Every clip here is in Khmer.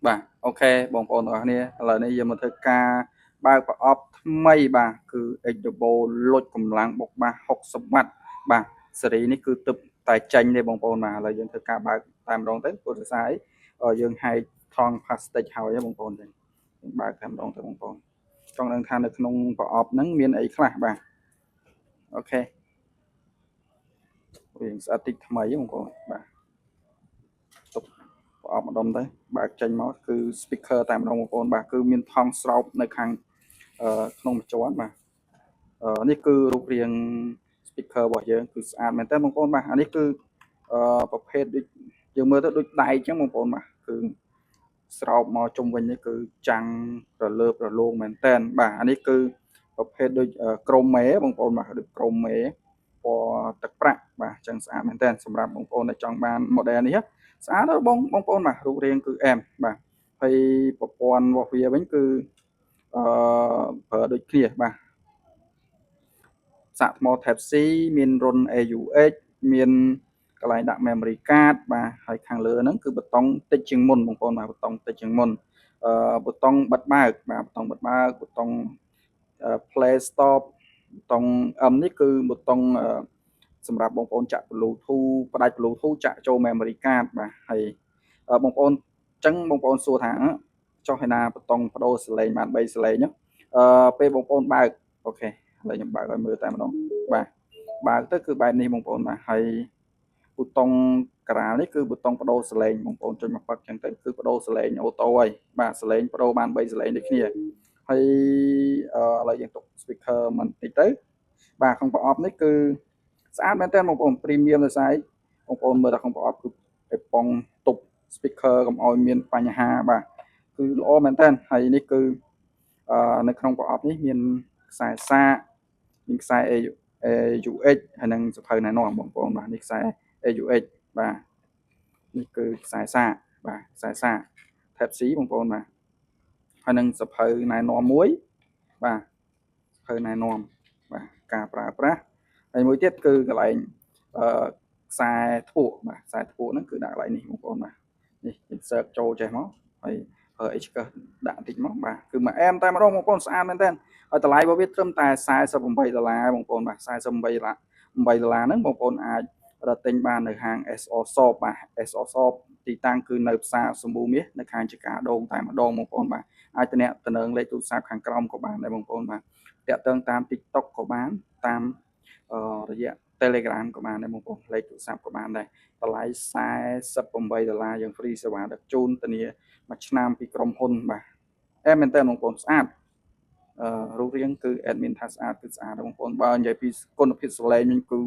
បាទ OK បងប្អូនទាំងអស់គ្នាឥឡូវនេះយើងមកធ្វើការបើកប្រអប់ថ្មីបាទគឺ X Turbo លុចកម្លាំងបុកបាស60វ៉ាត់បាទស៊េរីនេះគឺទឹកតែចេញទេបងប្អូនបាទឥឡូវយើងធ្វើការបើកតែម្ដងទៅព្រោះដោយសារអីយើងហែកថង់ផ្លាស្ទិកហើយបងប្អូនចឹងយើងបើកតែម្ដងទៅបងប្អូនចង់ដឹងថានៅក្នុងប្រអប់ហ្នឹងមានអីខ្លះបាទ OK វាស្អាតតិចថ្មីបងប្អូនបាទទុកប្រអប់ម្ដុំទៅបើកចេញមកគឺ speaker តែម្ដងបងប្អូនបាទគឺមានថង់ស្រោបនៅខាងក្នុងមួយជាន់បាទនេះគឺរូបរាង speaker របស់យើងគឺស្អាតមែនតើបងប្អូនបាទអានេះគឺប្រភេទដូចយើងមើលទៅដូចដែកអញ្ចឹងបងប្អូនបាទគឺស្រោបមកជុំវិញនេះគឺចាំងរលើបរលោងមែនតើបាទអានេះគឺប្រភេទដូច chrome បងប្អូនបាទដូច chrome ពណ៌ទឹកប្រាក់បាទអញ្ចឹងស្អាតមែនតើសម្រាប់បងប្អូនដែលចង់បាន model នេះស្អាតណាស់បងបងប្អូនបាទរូបរាងគឺអែមបាទហើយប្រព័ន្ធរបស់វាវិញគឺប្រើដូចគ្នាបាទសាកថ្ម Type C មានរន្ធ AUX មានកន្លែងដាក់ memory card បាទហើយខាងលើហ្នឹងគឺប៊ូតុងតិចជាងមុនបងប្អូនបាទប៊ូតុងតិចជាងមុនប៊ូតុងបិទបើកបាទប៊ូតុងបិទបើកប៊ូតុង play stop ប៊ូតុង M នេះគឺប៊ូតុងសម្រាប់បងប្អូនចាក់ Bluetooth ផ្ដាច់ Bluetooth ចាក់ចូល memory card បាទហើយបងប្អូនអញ្ចឹងបងប្អូនសួរថាចុះឯណាប៊ូតុងបដូរសលេងបាន3សលេងពេលបងប្អូនបើក OK ឥឡូវខ្ញុំបើកឲ្យមើលតែម្ដងបាទបើកទៅគឺបែបនេះបងប្អូនបាទហើយប៊ូតុងក្រាលនេះគឺប៊ូតុងបដូរសលេងបងប្អូនចុចមកប៉ឹកចឹងទៅគឺបដូរសលេង auto ហើយបាទសលេងបដូរបាន3សលេងដូចគ្នាហើយឥឡូវយើងទុក speaker មិនតិចទៅបាទក្នុងប្រអប់នេះគឺស្អាតមែនទែនបងប្អូន premium ដោយសារបងប្អូនមើលដល់ក្នុងប្រអប់គឺអេប៉ុងទប់ speaker កុំឲ្យមានបញ្ហាបាទគឺល្អមែនទែនហើយនេះគឺនៅក្នុងប្រអប់នេះមានខ្សែសាកមានខ្សែ AUX ហើយនិងសៀវភៅណែនាំបងប្អូនបាទនេះខ្សែ AUX បាទនេះគឺខ្សែសាកបាទខ្សែសាក Type C បងប្អូនបាទហើយនឹងសៀវភៅណែនាំមួយបាទសៀវភៅណែនាំបាទការប្រើប្រាស់ហើយមួយទៀតគឺកន្លែងខ្សែធ្ពក់បាទខ្សែធ្ពក់ហ្នឹងគឺដាក់កន្លែងនេះបងប្អូនបាទនេះ insert ចូលចេះមកហើយប្រើអីឆ្កឹះដាក់បន្តិចមកបាទគឺមួយអែមតែម្ដងបងប្អូនស្អាតមែនទែនហើយតម្លៃរបស់វាត្រឹមតែ48ដុល្លារបងប្អូនបាទ48ដុល្លារ8ដុល្លារហ្នឹងបងប្អូនអាចរកទិញបាននៅហាង SO Shop បាទ SO Shop ទីតាំងគឺនៅផ្សារសម្បូរមាសនៅខាងចកាដូងតែម្ដងបងប្អូនបាទអាចតំណាក់តំណងលេខទូរស័ព្ទខាងក្រោមក៏បានដែរបងប្អូនបាទតាក់ទងតាម TikTok ក៏បានតាមរយៈ Telegram ក៏បានដែរបងប្អូនលេខទូរស័ព្ទក៏បានដែរតម្លៃ48ដុល្លារយើង free សេវាដឹកជូនធានាមួយឆ្នាំពីក្រុមហ៊ុនបាទអែមែនតើបងប្អូនស្អាតរូបរាងគឺ admin ថាស្អាតគឺស្អាតបងប្អូនបើនិយាយពីគុណភាពសំឡេងវិញគឺ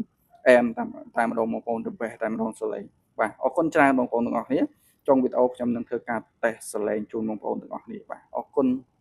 អែមតាមតែម្ដងបងប្អូនទៅបេះតែម្ដងសំឡេងបាទអរគុណច្រើនបងប្អូនទាំងអស់គ្នាចុងវីដេអូខ្ញុំនឹងធ្វើការតេស្តសំឡេងជូនបងប្អូនទាំងអស់គ្នាបាទអរគុណ។